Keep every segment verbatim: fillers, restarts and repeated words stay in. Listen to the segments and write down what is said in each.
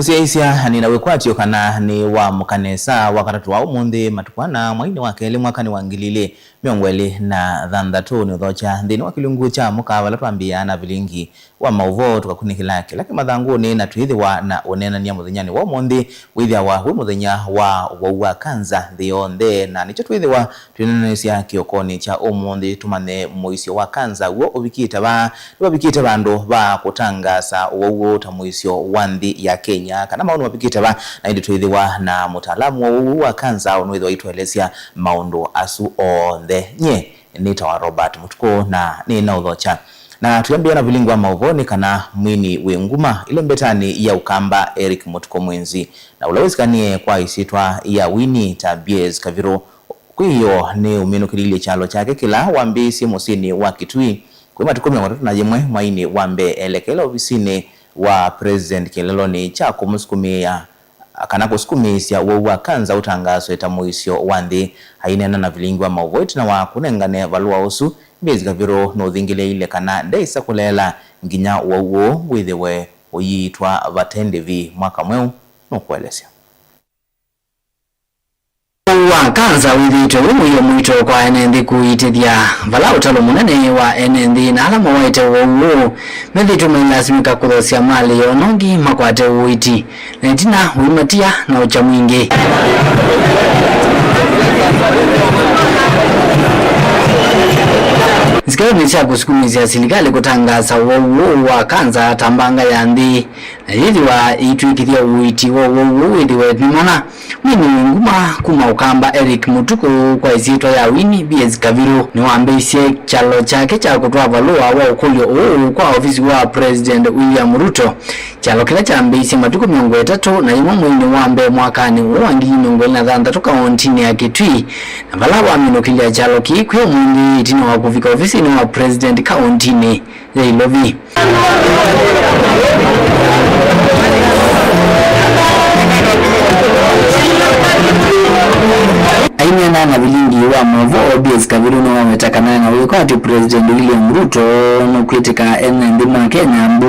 Syaisya nĩ na wĩkwatyo kana nĩ waamũka nesa Wakatatũ wa ũmũnthĩ matukũ ana mwainĩ wa kelĩ mwakanĩ wa ngili ilĩ mĩongo ĩlĩ na thanthatũ nĩ ũthokya nthĩnĩ wa kĩlungu kya mũkaa vala twambĩĩa na vilingi wa maũvoo tũkakunĩkĩla kĩla kĩ mathangũnĩ na twĩthĩwa na ũneenany'a mũthenyanĩ wa ũmũnthĩ wĩthĩawa wĩ mũthenya wa ũwau wa kanza nthĩ yonthe, na nĩkyo twĩthĩwa twĩneenanĩsya kĩokonĩ kya ũmũnthĩ tũmanye mũisyo wa kanza w'o ũvikĩte va. Nĩvavikĩte vandũ va kũtangaasa ũwau ũũ ta mũisyo wa nthĩ ya Kenya, kana maũndũ mavikĩte va, na ĩndĩ twĩthĩwa na mũtaalamu wa ũwau wa kanza ũnũĩthĩwa aitũelesya maũndũ asu onthe. Nyie nĩtawa Robert Mũtukũ na nĩ na ũthokya. Na twĩambĩĩa na vilingi wa maũvoo nĩ kana mwini wĩ nguma ĩlembetanĩ ya Ũkamba Eric Mũtukũ Mwinzi, na ũla wĩsĩkanĩe kwa ĩsyĩtwa ya wini ta B S Kavirũ, kwĩyoo nĩ ũminũkĩlilye kyalo kyake kĩla wambĩĩisye mũsyĩnĩ wa Kitui kwĩ matukũ mĩongo ĩtatũ na yĩmwe mwainĩ wa mbee elekele ovisinĩ wa President kĩlelonĩ kya kũmũsukumĩĩa kana kũsukumĩĩsya ũwau wa kanza ũtangaaswe ta mũisyo wa nthĩ. Aineena na vilingi wa maũvoo ĩtina wa kũnengane valũa ũsu, B S Kavirũ nũthingĩlĩĩile kana ndeĩsa kũleela nginya ũwau ũũ wĩthĩwe ũyiitwa vate ndĩvi mwaka mweũ. Nũkũelesya. Ũwau wa kanza wĩthĩĩtwe wĩ mũio mũito kwa ene nthĩ kũiitĩthya, vala ũtalo mũnene wa ene nthĩ na ala mawaĩte ũwau ũũ methĩĩtwe mailasimĩka kũthosya malĩ yoo nongi makwate ũiiti, na ĩtina ũimatia na ũkya mwingĩ. Nzikaĩnĩ sya kũsukumĩĩsya silikalĩ kũtangaasa ũwau ũũ wa kanza ta mbanga ya nthĩ, na yĩthĩwa ĩitw'ĩkĩthya ũiiti wa ũwau ũũ wĩthĩwe nĩ mana, mwini wĩ nguma kuma Ũkamba Eric Mũtukũ kwa ĩsyĩtwa ya wini B S Kavirũ nĩwambĩĩisye kyalo kyake kya kũtwaa valũa wa ũkũlyo ũũ kwa ovisi wa President William Ruto, kyalo kĩla kyambĩĩisye matukũ mĩongo ĩtatũ na yĩmwe mweinĩ wa mbee mwakanĩ ũũ wa ngili mĩongo ĩlĩ na thanthatũ kaũntinĩ ya Kitui, na vala waminũkĩlya kyalo kĩĩ kwĩ ũmũnthĩ ĩtina wa kũvika ovisinĩ wa President kaũntinĩ ya Ilovi. Aineena na vilingi wa maũvoo, B S Kavirũ nĩwaweta kana na wĩkwatyo President William Ruto nũkwĩtĩka ene nthĩ ma Kenya mbu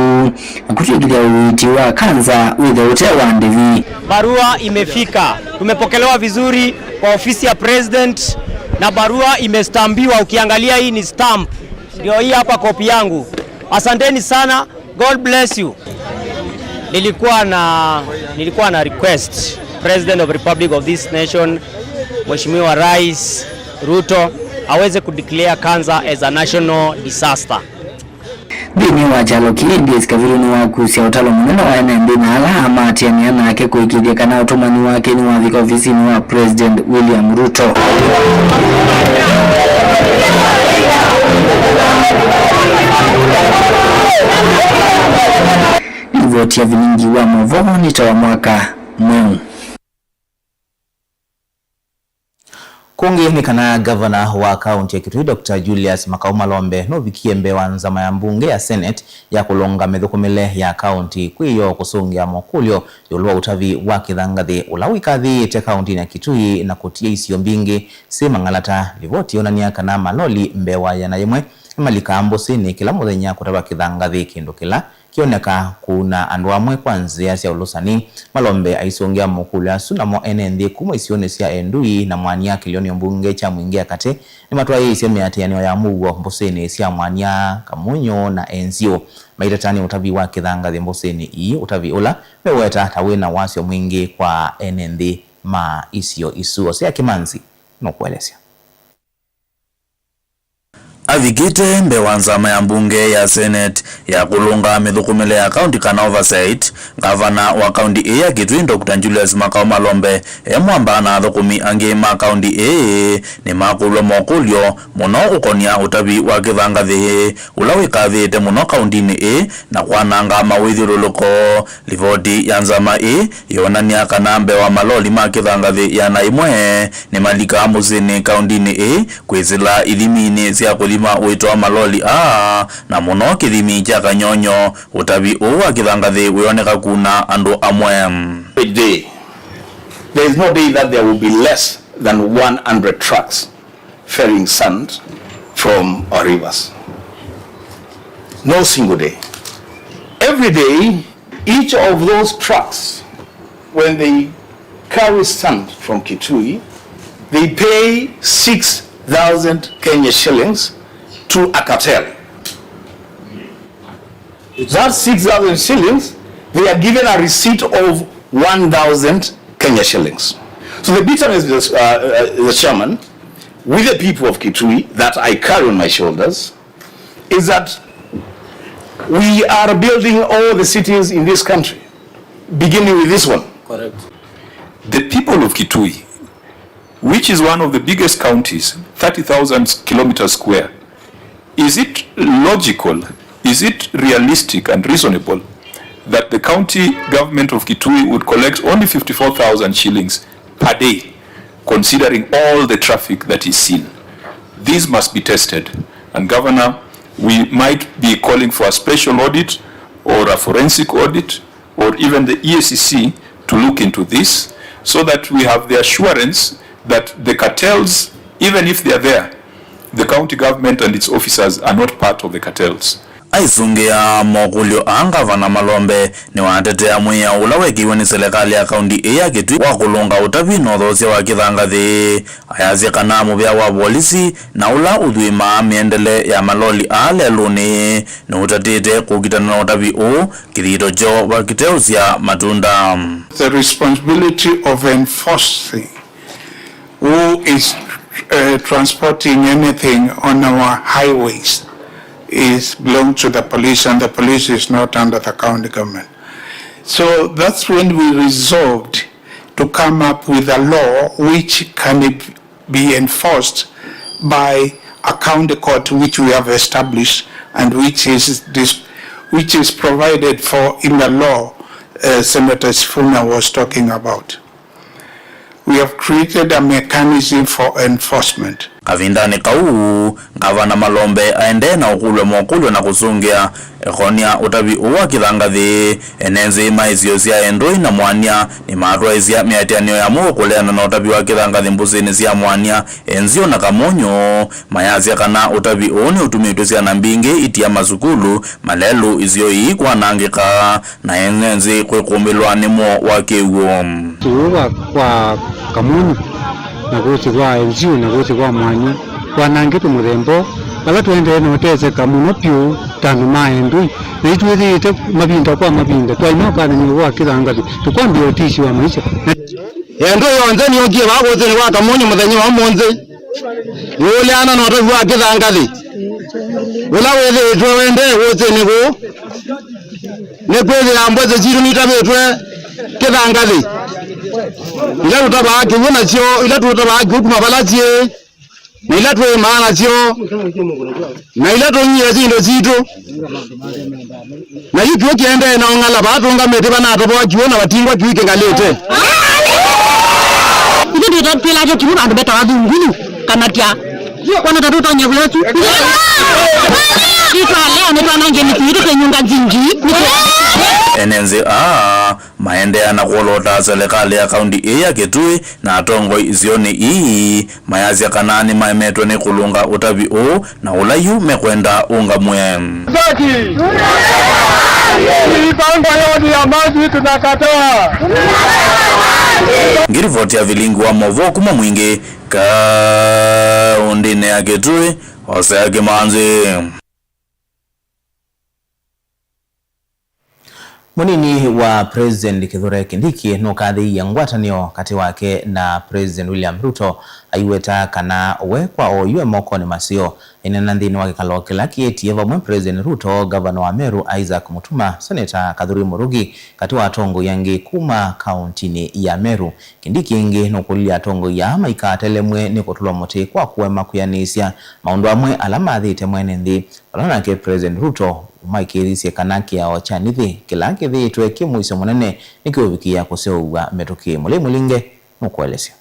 na kũtw'ĩkĩthya ũiiti wa kanza wĩthe ũte wa ndĩvi. Barua imefika. Tumepokelewa vizuri kwa ofisi ya President na barua imestampiwa. Ukiangalia, hii ni stamp. Ndio hii hapa kopi yangu. Asanteni sana. God bless you. Nilikuwa na, nilikuwa na request President of Republic of this nation, Mheshimiwa Rais Ruto, aweze kudeclare cancer as a national disaster. Nthĩnĩ wa kyalo kĩĩ, B S Kavirũ nĩwakusya ũtalo mũnene wa ene nthĩ na ala maatĩanĩa nake kũĩkĩĩthya kana ũtũmani wake nĩwavika ovisinĩ wa President William Ruto. Livoti ya vilingi wa maũvoo nĩ ta wa mwaka mweũ. Kũngĩ nĩ kana ngavana wa kaũnti ya Kitui, Doctor Julius Makau Malombe, nũvikie mbee wa nzama ya mbunge ya Senate ya kũlũnga mĩthũkũmĩle ya kaũnti kwĩyoo kũsũngĩa mokũlyo ĩũlũ wa ũtavi wa kĩthangathĩ ũla wĩkathĩĩte kaũntinĩ ya Kitui na kũtia isio mbingĩ syĩ mang'alata. Livoti yonany'a kana maloli mbee wa ĩana yĩmwe nĩmalikaa mbũsĩnĩ kĩla mũthenya kũtava kĩthangathĩ, kĩndũ kĩla kĩoneka kũuna andũ amwe kwa nzĩa sya ũlũsani. Malombe aisũngĩa mokũlyo asu, namo ene nthĩ kuma isionĩ sya Endui na Mwania kĩlĩonĩ mbunge kya Mwingi ya katĩ nĩmatwaĩĩsye mĩatĩanĩo ya mũuo mbũsĩnĩ sya Mwania, Kamunyu na Enziu, maitatany'a ũtavi wa kĩthangathĩ mbũsĩnĩ ii, ũtavi ũla meũweta ta wĩna wasyo mwingĩ kwa ene nthĩ ma isio isu. Osea Kĩmanzi nũkũelesya. Avikĩte mbee wa nzama ya mbunge ya Senate ya kũlũnga mĩthũkũmĩle ya kaũnti kana oversight, ngavana wa kaũnti ĩĩ ya Kitui, Doctor Julius Makau Malombe, e mwamba na athũkũmi angĩ ma kaũnti ĩĩ nĩmakũlw'a mokũlyo mũno ũkonia ũtavi wa kĩthangathĩ ũla wĩkathĩĩte mũno kaũntinĩ ĩĩ na kwananga mawĩthyũlũlũko. Livoti ya nzama ĩĩ yonany'a kana mbee wa maloli ma kĩthangathĩ ĩana ĩmwe nĩmalikaa mũsyĩnĩ kaũntinĩ ĩĩ kwĩsĩla ithiminĩ sya kũthima ũito wa maloli aa, na mũno kĩthimi kya Kanyonyo. Ũtavi ũũ wa kĩthangathĩ wĩoneka kuna andũ amwe. Average day, there is no day that there will be less than one hundred trucks ferrying sand from our rivers. No single day. Every day, each of those trucks When they carry sand from Kitui, they pay six thousand Kenya shillings to a cartel. That six thousand shillings, they are given a receipt of one thousand Kenya shillings. So the bitterness, uh, uh, the chairman, with the people of Kitui that I carry on my shoulders, is that we are building all the cities in this country, beginning with this one. Correct. The people of Kitui, which is one of the biggest counties, thirty thousand kilometers square, is it logical, is it realistic and reasonable that the county government of Kitui would collect only fifty-four thousand shillings per day, considering all the traffic that is seen? These must be tested. And Governor, we might be calling for a special audit or a forensic audit or even the E A C C to look into this so that we have the assurance that the cartels, even if they are there, the county government and its officers are not part of the cartels. Aisũngĩa mokũlyo aa, Ngavana Malombe nĩwatetea mwĩao ũla weekĩiwe nĩ selekalĩ ya kaunti ĩĩ ya Kitui wa kũlũnga ũtavi na ũthoosya wa kĩthangathĩ. Ayasya kana mũvĩa wa volisi na ũla ũthũimaa mĩendele ya maloli aa lelũnĩ nũtatĩte kũkitana na ũtavi ũũ, kĩthito kyoo vakĩteũsya matunda. The responsibility of enforcing who is, uh, transporting anything on our highways is belongs to the police, and the police is not under the county government. So that's when we resolved to come up with a law which can be enforced by a county court which we have established and which is dis-, which is provided for in the law, uh, Senator Sifuna was talking about. We have created a mechanism for enforcement. Kavindanĩ kau, Ngavana Malombe aendee na ũkũlw'a mokũlyo na kũsũngĩa ekonia ũtavi ũũ wa kĩthangathĩ. Ene nzĩ ma isio sya Endũi na Mwania nĩmatwaĩsya mĩatĩanĩo ya mũuo kũleana na ũtavi wa kĩthangathĩ mbũsĩnĩ sya Mwania, Enzio na Kamunyu, mayasya kana ũtavi ũũ nĩũtumĩtw'e syana mbingĩ itia masukulu, malelũ, isio ii kwanangĩka, na ene nzĩ kwĩkũmbĩlwa nĩ mũo wa kĩw'ũ. Ũũ wa kwa Kamunyu, na kũsĩ kwa Enzio, na kũsĩ kwa Mwania, kwanangĩtwe mũthemba ũũ, vala tũendee na ũteseka mũno vyũ ta andũ ma Endũi, na itwĩthĩĩte mavinda kwa mavinda twaima ũkanany'o wa kĩthangathĩ, tũkwambĩa ũtisi wa maisha. Na Endũi yonthe nĩyũkie vaa kũsĩnĩ kwa Kamunyu mũthenya wa ũmũnthĩ, ĩũleana na ũtavi wa kĩthangathĩ ũla wĩthĩĩtwe ũendee kũsĩnĩ kũũ. Nĩkwĩthĩa mbũsĩ sitũ nitavĩtwe kĩthangathĩ, ila tũtavaa kĩw'ũ nasyo, ila tũtavaa kĩw'ũ kuma vala syĩ, na ila twĩmaa nasyo, na ila tũnyie syĩndũ sitũ, na yu kĩw'ũ kĩendee na ũng'ala vaa tũngamĩte vanatavoa kĩw'ũ na vatingwa kĩw'ũ kĩng'alĩte. Ithyĩ twĩta-, twĩlakya kĩw'ũ vandũ vetawa Thungulu kana tya. Kwana ta tũtonya kũla tu. Itwalea nĩtwanangie mĩtĩ itũ twĩnyunga nzingi. Ene nzĩ aa maendeea na kwolota selekalĩ ya kaunti ĩĩ ya Kitui na atongoi isionĩ ii mayasya kana nĩmaemetwe nĩ kũlũnga ũtavi ũũ na ũla yu mekwenda ũngamw'e. Haki! Mipango yote ya maji tunakataa. Ngiripoti ya vilingi wa movoo kuma Mwingi kaũndĩnĩ ya Kitui, Hosea Kimanzi. Mũnini wa President Kithure Kindiki nũkathĩĩie ngwatanĩo katĩ wake na President William Ruto, aiweta kana we kwa oyu e mokonĩ maseo. Aineena nthĩnĩ wa kĩkalo kĩla kĩetie vamwe President Ruto, Ngavana wa Meru Isaac Mutuma, Seneta Kathuri Murugi, katĩ wa atongoi angĩ kuma kaũntinĩ ya Meru. Kindiki ĩngĩ nũkũlilye atongoi aa maikatelemw'e nĩ kũtũlwa mũtĩ kwa kũema kwĩanĩsya maũndũ amwe ala mathĩte mwene nthĩ. Vala nake President Ruto ũmaĩkĩĩthisye kana kĩao kya Nithi kĩla kĩthĩĩtwe kĩ mũisyo mũnene nĩkĩũvikĩĩa kũseũvw'a mĩtũkĩ. Mũlei Mũlinge nũkũelesya.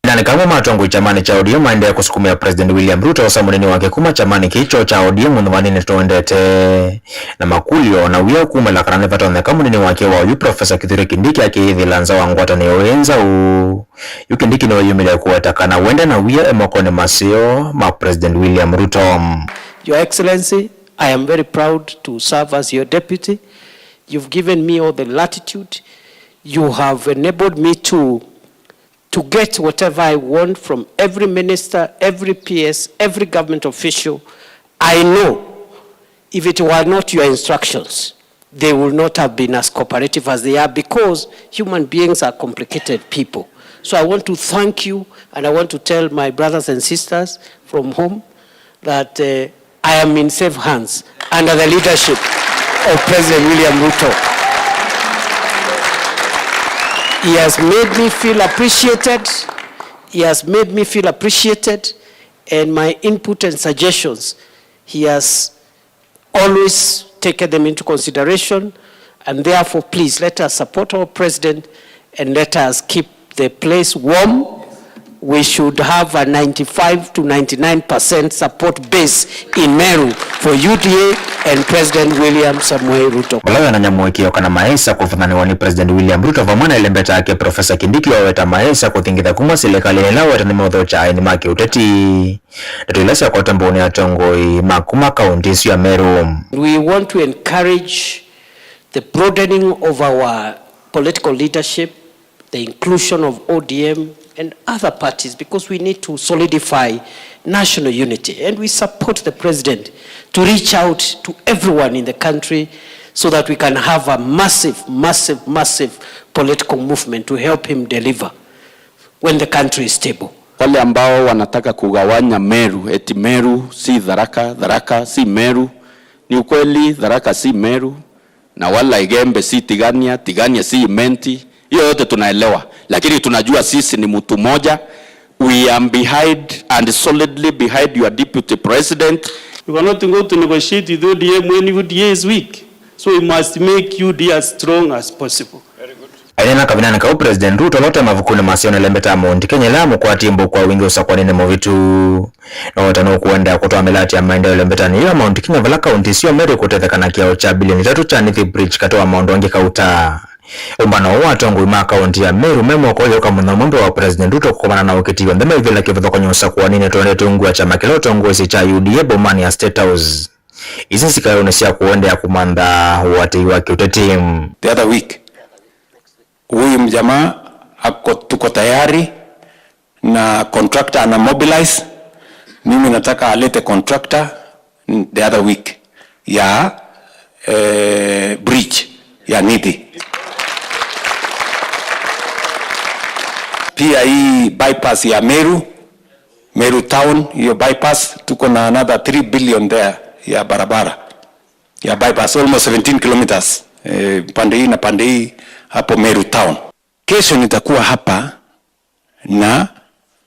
Ĩvindanĩ kamwe ma atongoi kyamanĩ kya O D M maendee kũsukumĩa President William Ruto osa mũnini wake kuma kyamanĩ kĩĩ kyoo kya O D M ũnyuvanĩnĩ tũendete na makũlyo na wia kumĩla kana nĩvatonyeka mũnini wake wa oyu Professor Kithure Kindiki akĩyĩthĩla nza wa ngwatanĩo ĩĩ nzaũ. Yu Kindiki nĩweyumĩlya kũweta kana wenda na wia e mokonĩ maseo ma President William Ruto. Your Excellency, I am very proud to serve as your deputy. You've given me all the latitude. You have enabled me to, to get whatever I want from every minister, every P S, every government official. I know if it were not your instructions, they will not have been as cooperative as they are, because human beings are complicated people. So I want to thank you, and I want to tell my brothers and sisters from home that, uh, I am in safe hands under the leadership of President William Ruto. He has made me feel appreciated. He has made me feel appreciated, and my input and suggestions, he has always taken them into consideration, and therefore, please, let us support our president and let us keep the place warm. We should have a ninety-five to ninety-nine percent support base in Meru for U D A and President William Samoei Ruto. Vala wĩna nyamũĩkĩo kana maesa kũvũthanĩwa nĩ President William Ruto vamwe na ĩlembeta yake Professor Kindiki waweta maesa kũthingitha kuma silikalĩnĩ ĩla weta nĩmeũthokya aeni ma kĩũteti. Ndeto ila syakwata mbau nĩ atongoi ma kuma kaunti ĩsu ya Meru. We want to encourage the broadening of our political leadership, the inclusion of O D M and other parties, because we need to solidify national unity, and we support the president to reach out to everyone in the country so that we can have a massive, massive, massive political movement to help him deliver when the country is stable. Wale ambao wanataka kugawanya Meru, eti Meru si Tharaka, Tharaka si Meru, ni ukweli Tharaka si Meru, na wala Igembe si Tigania, Tigania si Imenti, hiyo yote tunaelewa, lakini tunajua sisi ni mtu moja. We are behind and solidly behind your deputy president. You cannot go to negotiate with O D M when U D A is weak. So we must make U D A as strong as possible. Aineena kavindanĩ kau, President Ruto lote mavukunĩ maseo nĩlembeta Mount Kenya ĩla yamũkwatie mbau kwa wingĩ ũsakwanĩnĩ mũvĩtu. No weta nũkũendeea kũtwaa mĩlatĩ ya maendeeo ĩlembetanĩ yĩu ya Mount Kenya, vala kaunti ĩsu ya Meru ĩkũtetheka na kĩao kya bilioni itatũ kya Nithi Bridge, katĩ wa maũndũ angĩ kauta. Ũmbano ũũ wa atongoi ma kaunti ya Meru me mwako ũyũka mũthenya ũmwe mbee wa President Ruto kũkomana na okĩti onthe maivĩla kĩvathũkany'o ũsakũanĩnĩ tũendete ungu wa kyama kĩla ũtongoesye kya U D A bomanĩ ya State House. Isu sikayo nĩ sya kũendeea kũmantha ũatĩi wa kĩũteti. The other week, huyu mjamaa ako, tuko tayari na contractor ana mobilize. Mimi nataka alete contractor the other week ya, eh, bridge ya Nithi. Pia hii bypass ya Meru, Meru town, hiyo bypass, tuko na another three billion there ya barabara, ya bypass, almost seventeen kilometers, eh, pande hii na pande hii hapo Meru town. Kesho nitakuwa hapa na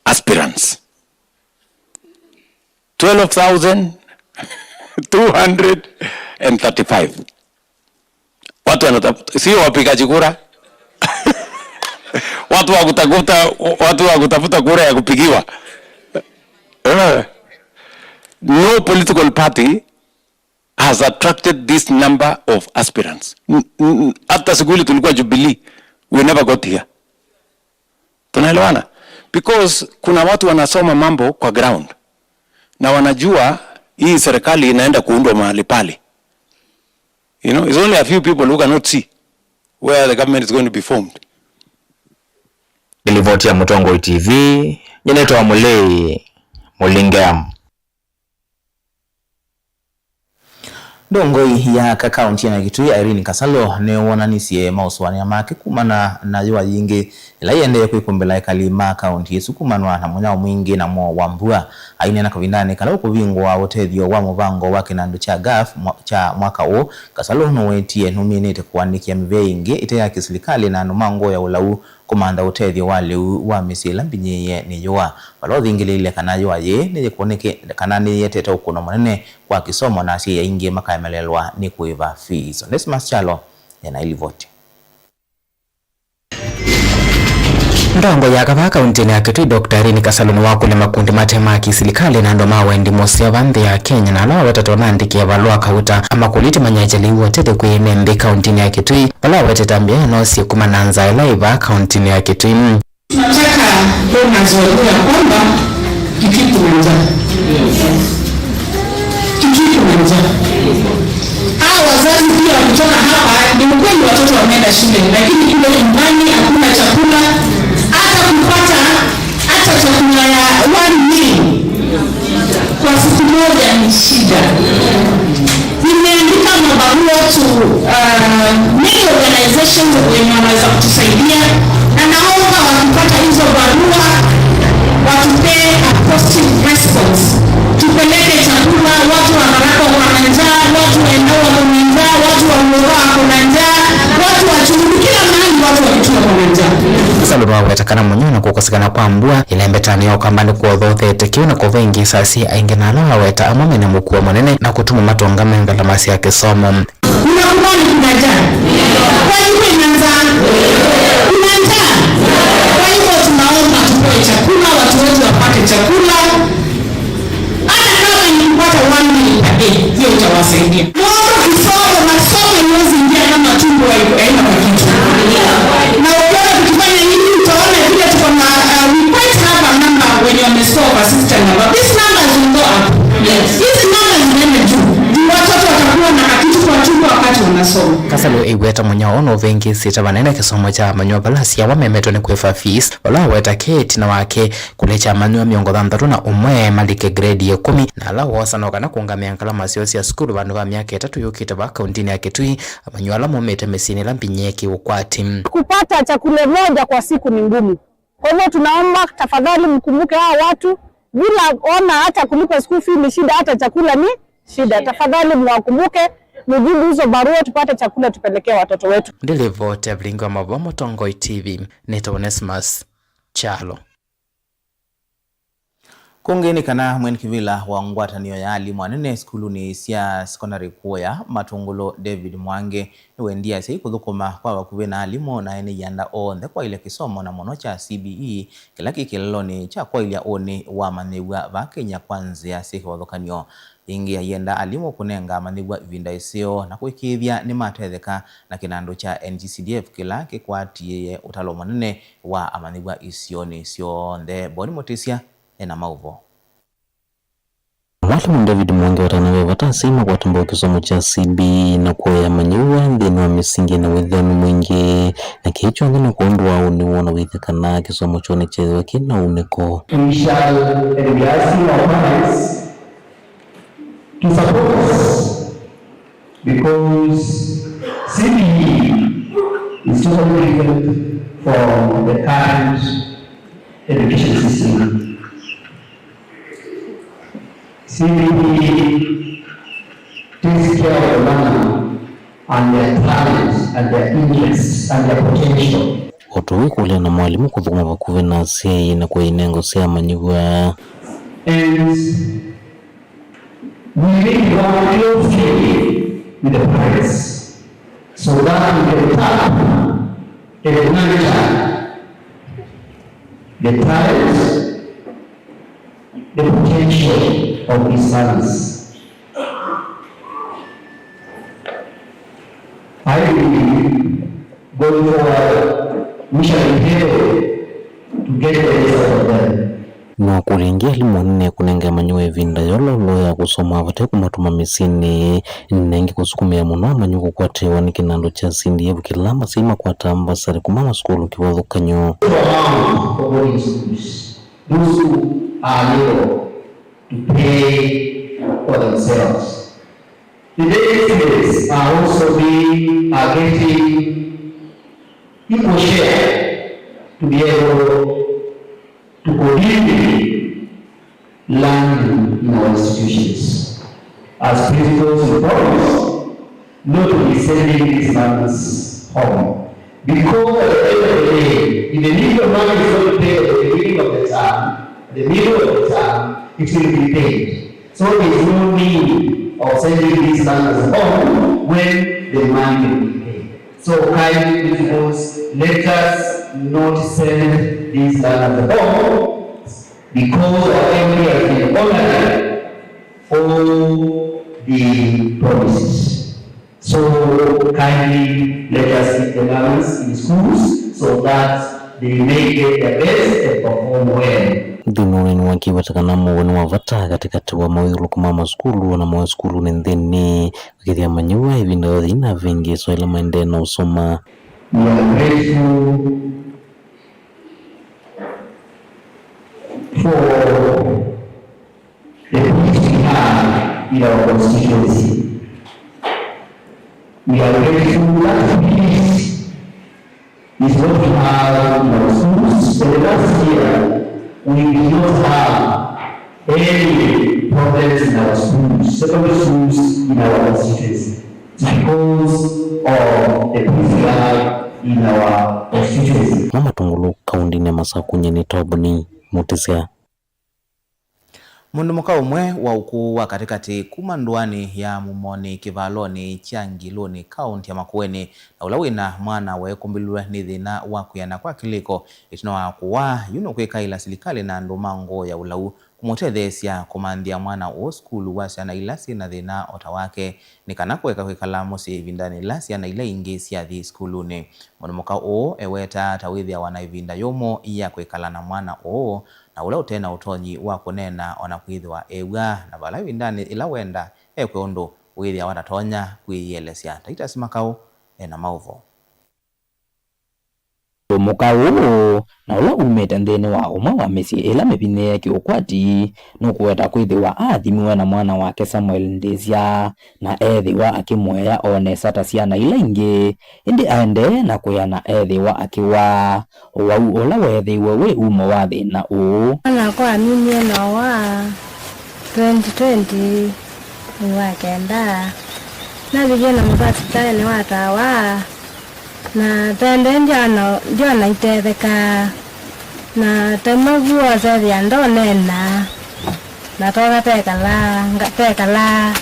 aspirants. Twelve thousand two hundred and thirty-five. Watu wanatafuta, sio wapigaji kura. Watu wa kutafuta, watu wa kutafuta kura ya kupigiwa. Eh. No political party has attracted this number of aspirants. N-, n-, hata siku ile tulikuwa Jubilee, we never got here. Tunaelewana? Because kuna watu wanasoma mambo kwa ground. Na wanajua hii serikali inaenda kuundwa mahali pale. You know, it's only a few people who cannot see where the government is going to be formed. Nĩ livoti ya Mũtongoi T V, nyie nĩtawa Mũlei Mũlinge. Ndongoi ya aka kaunti ya Kitui, Irene Kasalo, nĩwonanisye maũsũanĩa make kumana na yũa yingĩ ĩla yĩendee kwĩkũmbĩla ekali ma kaunti ĩsu kumanwa na mũnyao mwingĩ na mwoo wa mbua. Aineena kavindanĩ kala ũkũvingũa ũtethyo wa mũvango wa kĩnandũ kya GAF mwa-, kya mwaka ũũ, Kasalo nũwetie nũminĩte kũandĩkĩa mĩvĩa ĩngĩ ĩte ya kĩsilikalĩ na andũ ma ngoo ya ũlau kũmantha ũtethyo wa lĩu wa mĩsyĩ ĩla mbinyĩĩe nĩ yũa. Vala ũthingĩlĩĩlile kana yũa yĩĩ nĩyĩkũnĩke-, kana nĩyĩetete ũkũno mũnene kwa kĩsomo, na asyai aingĩ makaemelelwa nĩ kũĩva fees. Onesmus Kyalo ena ĩlivoti. Ndongoi ya kavaa kauntinĩ ya Kitui, Doctor Irene Kasalo, nĩwakũlya makundi mate ma kĩsilikalĩ na andũ ma wendi mũseo va nthĩ ya Kenya, na ala wawetete ũnandĩkĩe valũa kauta amakũlĩtye manyaĩĩkye lĩu wa ũtethyo kwĩ ene nthĩ kauntinĩ ya Kitui, vala wawetete ambĩa ĩno syĩ kuma na nzaa ĩla ĩvaa kauntinĩ ya Kitui. Nataka kuona zoezi ya kwamba Kitui kuna njaa. Kitui kuna njaa. Hawa wazazi pia Kutoka hapa, ni ukweli watoto wameenda shule, lakini kule nyumbani hakuna chakula, hata kupata hata chakula ya one meal kwa siku moja ni shida. Nimeandika mabarua to, uh, many organizations wenye wanaweza kutusaidia, na naomba wakipata hizo barua watupee a positive response. Tupeleke chakula, watu wa Tharaka wako na njaa, watu wa Endau wako na njaa, watu wa Luoka wako na njaa, watu wa Chumbi, kila mahali watu wa Kitui wako na njaa. Kasalu nĩwaweta kana mũnyuo na kũkosekana kwa mbua ĩla ĩmbetanĩ ya Ũkamba nĩkwothothete kĩu na kũvĩngĩĩsa asyai aingĩ na ala waweta amwe mena mũkuo mũnene na kũtuma matonga me ngalama sya kĩsomo. Unakubali kuna njaa? Kwa hivyo ina njaa. Kuna njaa. Kwa hivyo tunaomba tupewe chakula, watu wetu wapate chakula. Hata kama ni kupata one meal per day, hiyo itawasaidia. Nũndũ kisomo, masomo iwezi ingia kama tumbo haiko-, haina kwa kichwa. Na ukiona tukifanya hivi, utaona vile tuko na, uh, we quite have a number wenye wamescore kwa system number. These numbers will go up. Yes. Hizi numbers zinaenda juu. Juu watoto watakuwa na kakitu kwa tumbo wakati wanasoma. Kasalu ĩweta mũnyao ũũ nũvĩngĩĩsĩte vanene kĩsomo kya amanyĩw'a vala asyawa memetwe nĩ kwĩva fees, vala waweta ke ĩtina wake kũlekya amanyĩw'a mĩongo thanthatũ na ũmwe malike grade ya ĩkũmi, na ala woosa no kana kũũngamĩa ngalama syoo sya sukulu vandũ va myaka ĩtatũ yũkĩte vaa kauntinĩ ya Kitui, amanyĩw'a ala maumĩte mĩsyĩnĩ ĩla mbinyĩe kĩũkwati. Kupata chakula moja kwa siku ni ngumu. Kwa hivyo tunaomba tafadhali mkumbuke hawa watu, bila ona hata kulipa school fee ni shida, hata chakula ni shida. Tafadhali mwakumbuke, mjibu hizo barua tupate chakula tupelekee watoto wetu. Ndilivote Vilingi wa Mavo, Mũtongoi T V, nĩtawa Onesmus Kyalo. Kũngĩ nĩ kana mwene kĩvĩla wa ngwatanĩo ya alimũ anene sukulunĩ sya sekondalĩ kũya Matũngũlũ, David Mwangi, nĩwendie asyai kũthũkũma kwa vakuvĩ na alimũ na ene ianda onthe kwaĩlya kĩsomo na mũno kya C B E kĩla kĩ kĩlelonĩ kya kwaĩlya ũnĩ wa amanyĩw'a va Kenya kwa nzĩa syĩ kĩvathũkany'o. Ĩngĩ ayenda alimũ kũnenga amanyĩw'a ĩvinda ĩseo na kũĩkĩĩthya nĩmatetheka na kĩnandũ kya N G C D F kĩla kĩkwatĩĩe ũtalo mũnene wa amanyĩw'a isionĩ syonthe. Boni Mũtĩsya ena maũvoo. Mwalimũ David Mwangi watanavya vata asyai makwata mbau kĩsomo kya C B E na kũea amanyĩw'a nthĩnĩ wa mĩsingi na wĩthĩanu mwingĩ, na kĩĩ kyonthe nĩ kwondũ wa ũnĩ woo na wĩthya kana kĩsomo kyoo nĩkyethĩwa kĩ na ũnĩko. We shall, and we are asking our parents to support us because C B E is totally different from the current education system. C B E takes care of the learner and their talents and their interests and their potential. O ta ũu, ĩkũlya na mwalimũ kũthũkũma vakuvĩ na asyai na kũya inengo sya amanyĩw'a. And we need to work closely with the parents so that we can tap and nurture the talents, the potential of these learners. I believe going forward, we shall be able to get the best out of them. Nĩwakũlya ĩngĩ alimũ anene kũnenga amanyĩw'a ĩvinda yololo ya kũsoma vate kũmatũma mĩsyĩnĩ, na ĩngĩ kũsukumĩa mũno amanyĩw'a kũkwatĩwa nĩ kĩnandũ kya C D F kĩla asyai makwataa mbasarĩ kuma masukulu kĩvathũkany'o. Amount for boarding schools, those who are able to pay for themselves. The daily students are also being, are getting equal share to be able to continue learning in our institutions. As principals, we promise not to be sending these learners home. Because at the end of the day, even if the money is not paid at the beginning of the term, at the middle of the term, it will be paid. So there is no need of sending these learners home when the money will be paid. So kindly, principals, let us not send these learners home because our M P has been honoring all the promises. So kindly let us keep the learners in schools so that they may get their best and perform well. Nthĩnĩ wa ũneeni wake, eweta kana mũuo nĩ wa vata katĩkatĩ wa mawĩthyũlũko ma masukulu, o na mawĩa sukulunĩ nthĩnĩ, akĩthĩa manyĩw'a ĩvinda yonthe ĩna vĩngĩ so ĩla maendee na ũsoma. We are grateful for the peace we have in our constituency. We are grateful that peace is what we have in our schools. For the last year, we did not have any problems in our schools, secondary schools in our constituency, because of the peace we have in our constituency. Ma Matungulu, kaũntĩnĩ ya Masaku, nyie nĩ Tobni Mutisya. Mũndũ mũka ũmwe wa ũkũũ wa katĩkatĩ kuma ndũanĩ ya Mũmonĩ kĩvalonĩ kya Ngilũnĩ, kaũntĩ ya Makueni, na ũla wĩna mwana weekũmbĩlw'e nĩ thĩna wa kwĩana kwa kĩlĩko ĩtina wa kũwaa, yu nũkwĩkaĩla silikalĩ na andũ ma ngoo ya ũlau kũmũtetheesya kũmanthĩa mwana ũũ sukulu wa syana ila syĩ na thĩna o ta wake, nĩ kana kũeka kwĩkala mũsyĩ ĩvindanĩ yĩla syana ila ingĩ syathi sukulunĩ. Mũndũ mũka ũũ ewetaa ta wĩthĩawa na ĩvinda yũmũ ya kwĩkala na mwana ũũ, na ũla ũte na ũtonyi wa kũneena o na kwĩthĩwa ew'aa, na vala ĩvindanĩ yĩla wenda ekwe ũndũ wĩthĩawa atatonya kwĩyĩelesya. Titus Makau e na maũvoo. Mũka ũũ, na ũla umĩte nthĩnĩ wa ũmwe wa mĩsyĩ ĩla mĩvinyĩĩe kĩũkwati, nũkũweta kwĩthĩwa aathimiwe na mwana wake Samuel Ndĩsya, na eethĩwa akĩmũea o nesa ta syana ila ingĩ, ĩndĩ aendee na kwĩana eethĩwa akĩwaa. Ũwau ũla weethĩiwe wĩ umo wa thĩna ũũ. Mwana wakwa aminie na ũwaa twenty twenty mwei wa kenda. Navikie na mũtwa sivitalĩ nĩwatawa, na tende ndyona, ndyona itetheka, na temwe vu wose ethĩa ndonena, na toka tekala, nga-, tekala.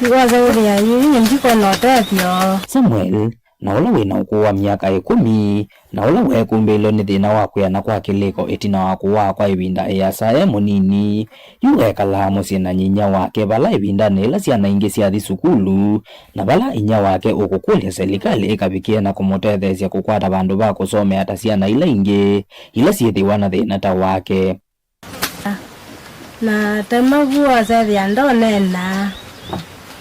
Wose wĩthĩa yu, yu ndikwona ũtethyo. Samuel, na ũla wĩ na ũkũũ wa myaka ĩkũmi, na ũla weekũmbĩlwe nĩ thĩna wa kwĩana kwa kĩlĩko ĩtina wa kũwaa kwa ĩvinda ĩasa e mũnini, yu ekalaa mũsyĩ na nyinyia wake vala ĩvindanĩ yĩla syana ingĩ syathi sukulu, na vala inyia wake ũkũkũlya selikalĩ ĩkavikĩe na kũmũtetheesya kũkwata vandũ va kũsomea ta syana ila ingĩ ila syĩthĩwa na thĩna ta wake. Na temwe vu wose ethĩa ndonena,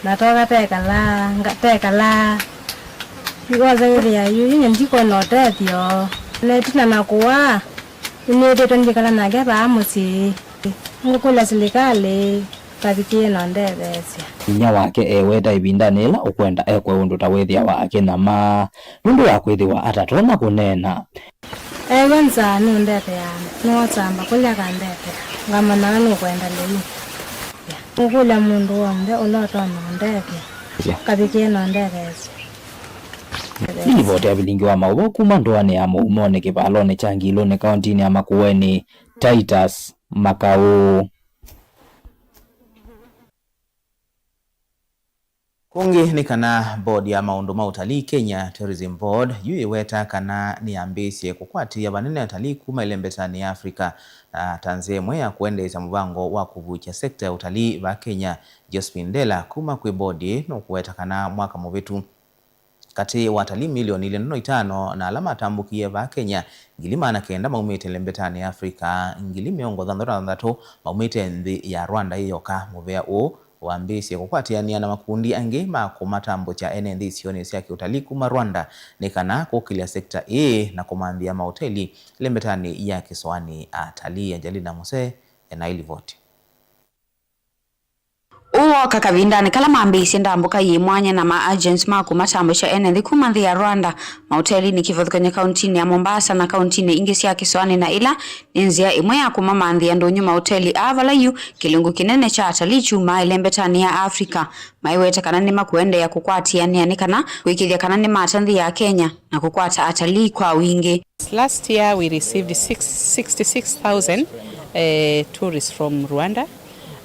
na toka tekala, nga-, tekala. Wose wĩthĩa yu, yu ndikwona ũtethyo. Na ĩtina na kũwaa, nĩnĩthĩtwe ngĩkala nake vaa mũsyĩ. Ngũkũlya silikalĩ kavikĩe na ũndetheesya. Inyia wake eweta ĩvindanĩ yĩla ũkwenda ekwe ũndũ ta wĩthĩawa akĩnama nũndũ wa kwĩthĩwa atatonya kũneena. Eew'a nzaa nũndetheaa, nĩwosamba kũlya akandethea, ngamanya we nũkwenda lĩu. Ngũkũlya mũndũ w'onthe ũla ũtonya ũndethya, kavikĩe na ũndetheesya. Nĩ livoti ya vilingi wa maũvoo kuma ndũanĩ ya Mũumonĩ kĩvalonĩ kya Ngilũnĩ kaũntĩnĩ ya Makueni, Titus Makaũ. Kũngĩ nĩ kana board ya maũndũ ma ũtalii Kenya, Tourism Board, yu ĩwetaa kana nĩyambĩĩsye kũkwatĩĩa vanene atalii kuma ĩlembetanĩ ya Africa, na ta nzĩa ĩmwe ya kũendeesya mũvango wa kũvukya sekta ya ũtalii vaa Kenya. Josephine Ndela kuma kwĩ board ĩĩ nũkũweta kana mwaka mũvĩtu, katĩ wa atalii milioni ilĩ ndono itano na ala matambũkie vaa Kenya, ngili maana kenda maumĩte ĩlembetanĩ ya Africa, ngili mĩongo thanthatũ na thanthatũ maumĩte nthĩ ya Rwanda ĩ yoka. Mũvea ũũ wambĩĩsye kũkwatĩanĩa na makundi angĩ ma kũmatambũkya ene nthĩ isionĩ sya kĩũtalii kuma Rwanda nĩ kana kũkĩlya sekta ĩĩ na kũmanthĩa maoteli ĩlembetanĩ ya kĩsoanĩ atalii. Angelina Muse ena ĩ livoti. Ũũ wooka kavindanĩ kala mambĩĩisye ndambũka yĩ mwanya na ma agents ma kũmatambũkya ene nthĩ kuma nthĩ ya Rwanda, maotelinĩ kĩvathũkany'o kauntinĩ ya Mombasa na kauntinĩ ingĩ sya kĩsoanĩ, na ĩla nĩ nzĩa ĩmwe ya kũmamanthĩa ndũnyũ maoteli aa vala yu kĩlungu kĩnene kya atalii kyumaa ĩlembetanĩ ya Africa. Maiweta kana nĩmakũendeea kũkwatĩanĩa nĩ kana kũĩkĩĩthya kana nĩmata nthĩ ya Kenya na kũkwata atalii kwa wingĩ. Last year we received six, sixty-six thousand, eh, tourists from Rwanda,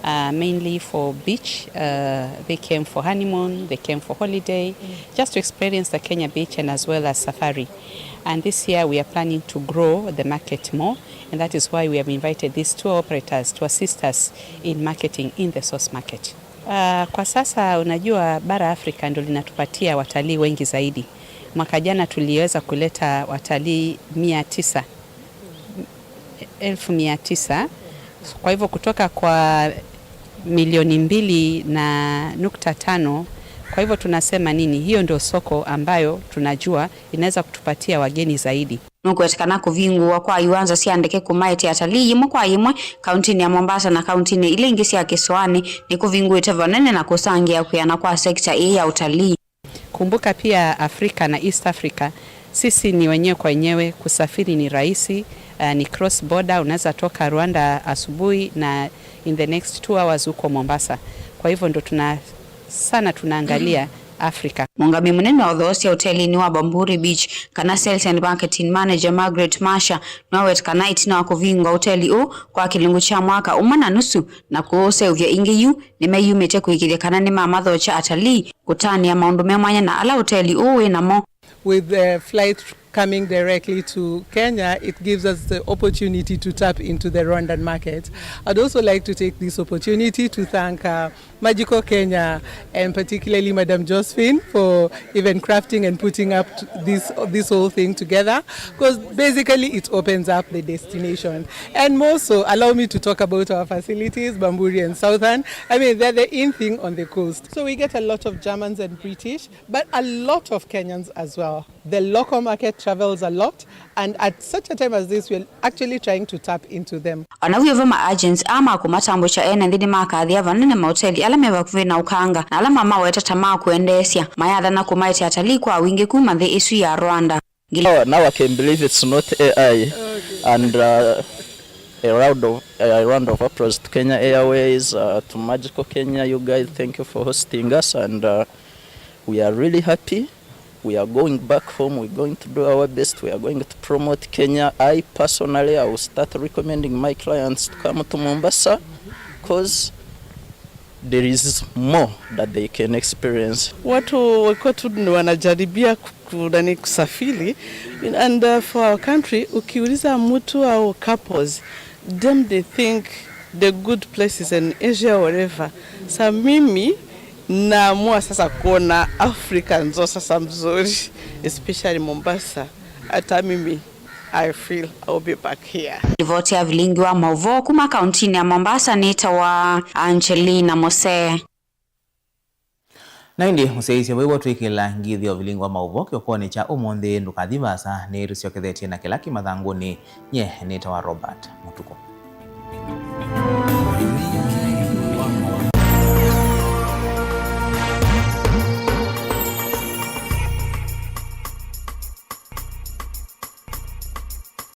uh, mainly for beach. Uh, they came for honeymoon, they came for holiday, just to experience the Kenya beach and as well as safari. And this year we are planning to grow the market more, and that is why we have invited these tour operators to assist us in marketing in the source market. Ah, kwa sasa, unajua, bara Afrika ndio linatupatia watalii wengi zaidi. Mwaka jana tuliweza kuleta watalii mia tisa, Elfu mia tisa. Kwa hivyo kutoka kwa milioni mbili na nukta tano. Kwa hivyo tunasema nini? Hiyo ndio soko ambayo tunajua inaweza kutupatia wageni zaidi. Nũkwetĩkana kũvingũwa kwa iwanza sya ndeke kũmaete atalii yĩmwe kwa yĩmwe kauntinĩ ya Mombasa na kauntinĩ ila ingĩ sya kĩsoanĩ nĩkũvingũĩte vanene na kũsangĩa kwĩana kwa sekita ĩĩ ya ũtalii. Kumbuka pia Afrika na East Africa, sisi ni wenyewe kwa wenyewe, kusafiri ni rahisi, uh, ni cross border, unaweza toka Rwanda asubuhi na in the next two hours uko Mombasa. Kwa hivyo ndo tuna sana tunaangalia Afrika. Mũũngamĩi mũnene wa ũthoosya ũtelinĩ wa Bamburi Beach, kana Sales and Marketing Manager Margaret Masha, nĩwaweta kana ĩtina wa kũvingũa ũteli ũũ kwa kĩlungu kya mwaka ũmwe na nusu na kũũseũvya ĩngĩ yu, nĩmeyumĩtye kũĩkĩĩthya kana nĩmamathokya atalii kũtanĩa maũndũ me mwanya na ala ũteli ũũ wĩ namo. With the flight coming directly to Kenya, it gives us the opportunity to tap into the Rwandan market. I'd also like to take this opportunity to thank uh, Magical Kenya and particularly Madam Josephine for even crafting and putting up t- this this whole thing together, because basically it opens up the destination. And more so, allow me to talk about our facilities, Bamburi and Southern. I mean, they're the in thing on the coast. So we get a lot of Germans and British, but a lot of Kenyans as well. The local market travels a lot, and at such a time as this, we're actually trying to tap into them. Ona wĩvo, ma agents aa ma kũmatambũkya ene nthĩ nĩmakathĩa vanene maũteli ala me vakuvĩ na ũkanga na ala mamaweta ta ma kũendeesya, mayathana kũmaete atalii kwa wingĩ kuma nthĩ ĩsu ya Rwanda. Now, now I can believe it's not A I. And uh, a round of a round of applause to Kenya Airways, uh, to Magical Kenya. You guys, thank you for hosting us, and uh, we are really happy. We are going back home. We're going to do our best. We are going to promote Kenya. I personally, I will start recommending my clients to come to Mombasa, because there is more that they can experience. Watu wakiwa tu ni wanajaribia ku- nani, kusafiri. And uh, for our country, ukiuliza mtu au couples, them they think the good places in Asia, wherever. Sa mimi naamua sasa kuona Africa nzo sasa mzuri, especially Mombasa. Hata mimi I feel I'll be back here. Livoti ya vilingi wa mauvoo kuma kauntinĩ ya Mombasa nĩtawa Angelina Mose. Na ĩndĩ, mũsyaĩĩsya, wĩw'a twĩkĩla ngĩthyo vilingi wa maũvoo kĩokonĩ kya ũmũnthĩ, ndũkathi vaasa, nĩtũsyokethetye na kĩla kĩ mathangũnĩ. Nye nĩtawa Robert Mũtukũ.